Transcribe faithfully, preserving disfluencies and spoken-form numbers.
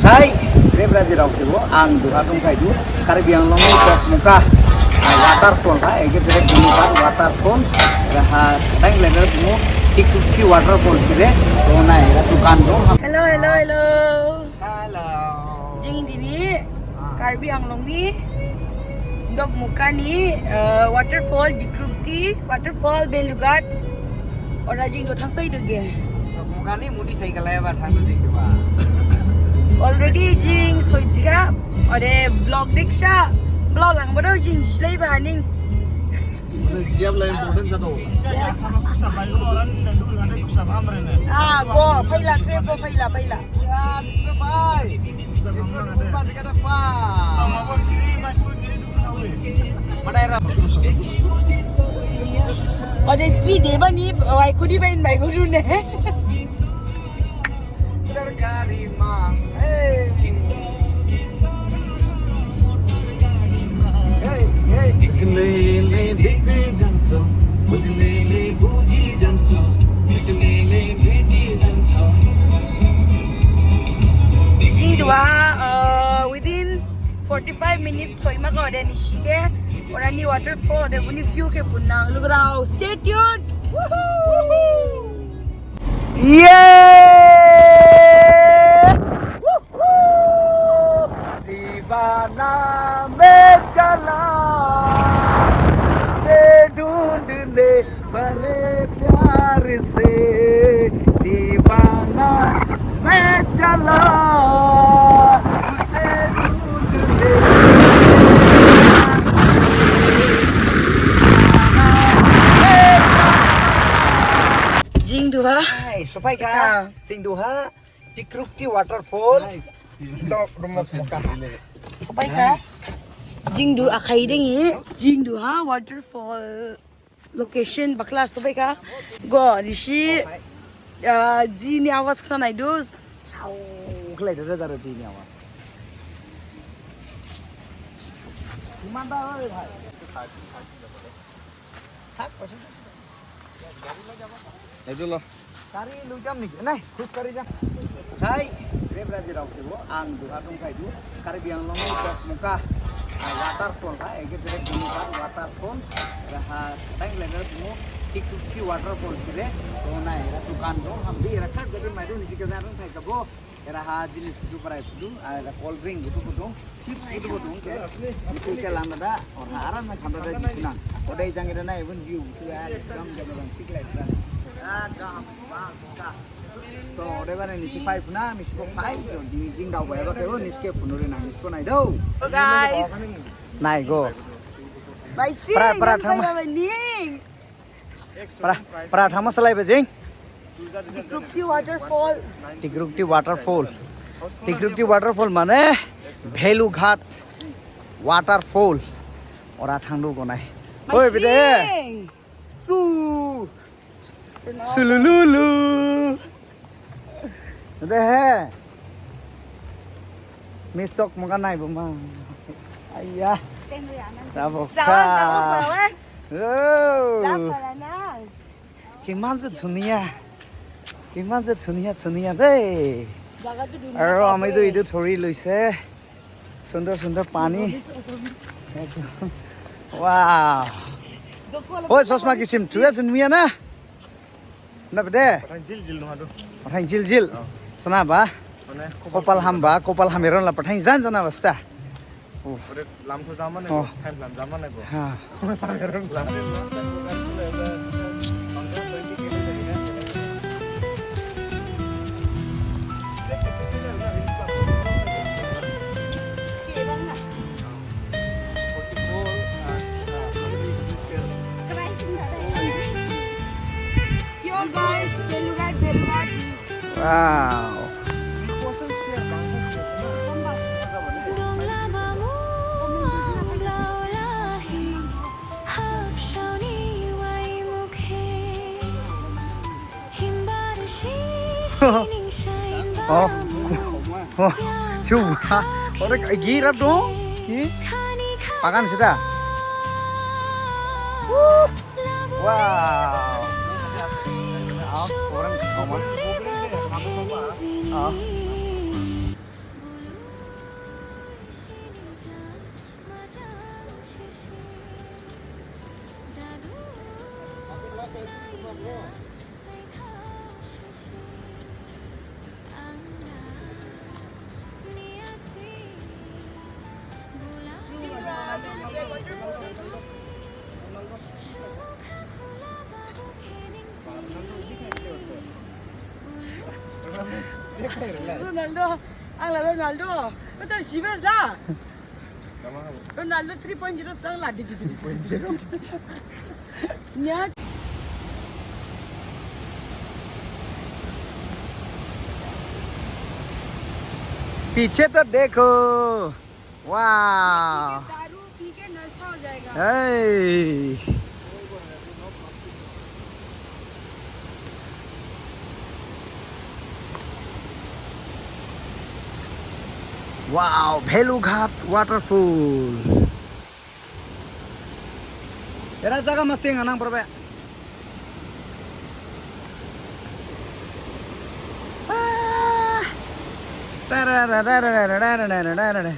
Hai, Rev Raji Rao Tibo, ang duha tong kai du, Karbi Anglong ni Dokmoka, ah, waterfall ha, ege tere Dokmoka waterfall, raha tang level mo, Tikruti waterfall kire, to nai, ra dukan do. Hello, hello, hello. Hello. Jing dini, Ah. Karbi Anglong ni, Dokmoka ni, eh, waterfall, Tikruti waterfall, Belughat, ora jing do thangsai do ge. Dokmoka ni mudi sai kalai ba thang do jing do ba. Already jing soi jiga, ore vlog diksha, vlog lang ba do jing slai ba haning. Siap lah important satu. Ah, go, phaila, kre, go, phaila, phaila. Ya, this way, bhai. This way, bhai, kita, bhai. Mana era? Ode ji de bani, wai kudi bain bai gudu ne. Jing duha, uh, within forty-five minutes soi ma ko de nisi ke. Ora ni waterfall de buni view ke punang lugrao. Stay tuned. Woohoo! ये दीवाना मैं चला, उसे ढूंढने बड़े प्यार से। दीवाना मैं चला, उसे ढूंढने बड़े प्यार से। Jing duha. Hai, sopai ka? Ka. Jing duha, Tikruti waterfall. Nice. Dokmoka. Sopai ka? Jing du akhai ding i. Jing duha waterfall location bakla sopai ka? Go, nisi, ah, ji ni awas kesa nai do. Sau, kelai dada jaro ji ni awas. Siman ba, oi, bhai. Thak, pasal. Itu loh. Kari lu jam ni, nai, khus kari jam. Hai, Rev Raji Rao Tibo, ang duha tong kai du, Karbi Anglong ni Dokmoka, ah, waterfall ha, ege tere Dokmoka waterfall, raha tang level mo, Tikruti waterfall kire, to nai, ra dukan do, hambi, ra khat jadi mai do, nisi ke jarum thai kabo. Era ha jinis kutu parai kutu, ah, era cold drink kutu kutu, chips kutu kutu, ke. Nisi ke lang dada, or ha aran na kham dada ji punang. Ode jang dada na even view kutu ya, ekdom jaga bang sik lai dada. Ah, gam, bang, ka. So, ode bana nisi pai puna, nisi ko pai, jo, jing, jing dau bai ba ke, nisi ke punuri na, nisi ko nai do. Oh, guys. Nai go. Bai sing, pra, pra, nang thang bai ma. Ba ning. Pra, pra thang ma salai ba jing. Tikruti waterfall. Tikruti waterfall. Tikruti waterfall mane Belughat waterfall. Ora thang du ko nai. Oi, bide. Masing. Su. Sulululu. Dei he. Miss Dokmoka nai bo ma. Aya. Tabo ka. Sawan, sawan, sawan. Oh. Sawan, sawan. Kiman se dhuniya. Kiman se dhuniya, dhuniya dei. Jaga tu dhuniya. Aro ami tu etu thori loise. Sundor, sundor pani. Wow. Oi, chosma kisim, thuya sin muya na? Na bede? Pathang jil jil nung adu. Pathang jil jil. Oh. Sana ba? Mane, kopal ham ba, kopal ham eron la pathang jan sana basta. Oh. Ore lam so jaman Oh. Time lam jaman ko. Ha. Kopal ham eron lam. Yo guys, Belughat, Belughat. Wow. Oh. Oh. Chuba. Ore agi rap do. Ki? Pakan sida. Wow. Oh, orang kawan. Oh. Ronaldo, ang la Ronaldo. Betul sih, betul dah. Ronaldo three point zero sedang lah, di, di, di, di. Three point zero. Nya. पीछे तो देखो, वाह। दारू पी के नशा हो जाएगा। Hey। Wow, Bhelughat waterfall. Era jaga mesti nganang perbe. Ah. Tarararararararara.